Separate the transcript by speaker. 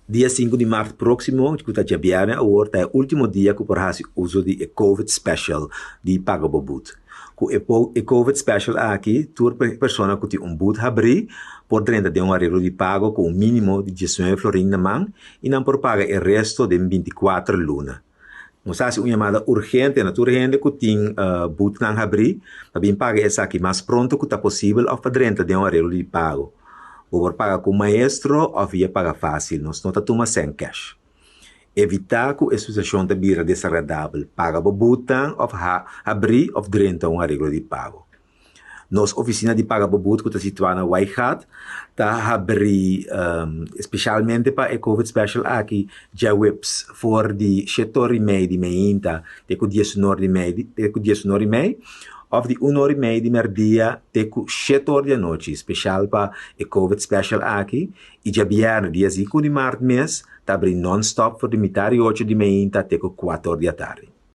Speaker 1: Dia 5 di mart próksimo, ku ta djabièrnè awor, ta e último dia ku por hasi uso di e Covid Special di Paga Bo But. Ku e e Covid Special aki, tur persona ku tin un but habrí por drenta den un areglo di pago ku un mínimo di 19 florin na man i nan por paga e resto den 24 luna. Nos ta hasi un yamada urgente na tur hende ku tin butnan habrí pa bin paga esaki mas pronto ku ta posibel òf pa drenta den un areglo di pago. Bo por paga ku maestro òf via Paga Fásil. Nos no ta tuma sèn kèsh. Evitá ku e situashon ta bira desagradabel. Paga bo butnan òf habrí òf drenta un areglo di pago. Nos ofisina di Paga Bo But ku ta situá na Waaigat ta habrí spesialmente pa e Covid Special aki djaweps for di shete ora i mei di meinta te ku diesun ora di mei te ku diesun ora i mei òf di un ora i mei di mèrdia te ku shete or di anochi, spesial pa e Covid Special aki i djabièrnè dia sinku di mart mes ta abri nònstòp for di mitar i ocho di meinta te ku kuater or di atardi.